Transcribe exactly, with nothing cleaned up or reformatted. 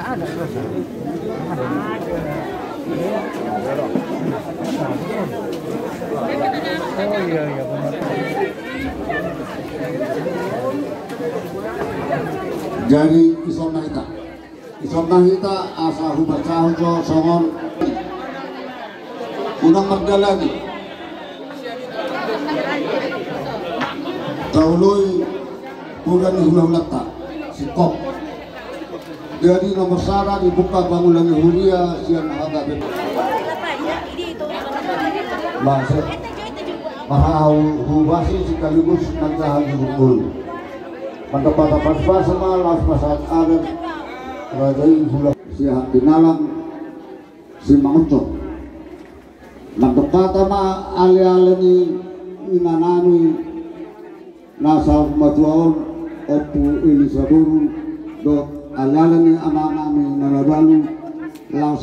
Jadi, ison ma hita. Ison ma hita asa hubaca jo songon unang mardalani. Taoloi poda ni hulahulanta. Singkop. Jadi nomor sada dibuka pangula ni huria sian hata. Masa. Maha hu-, hubasi sekaligus manjaha di rukun. Mandapata pas-pas ma laos pasahat adat raja i hula siahat di nalang si mangucok. Mandapata ma ale-ale ni inanami na saur matua on, Ompu Elisa boru, dohot ale-ale ni amanami na mabalu, laos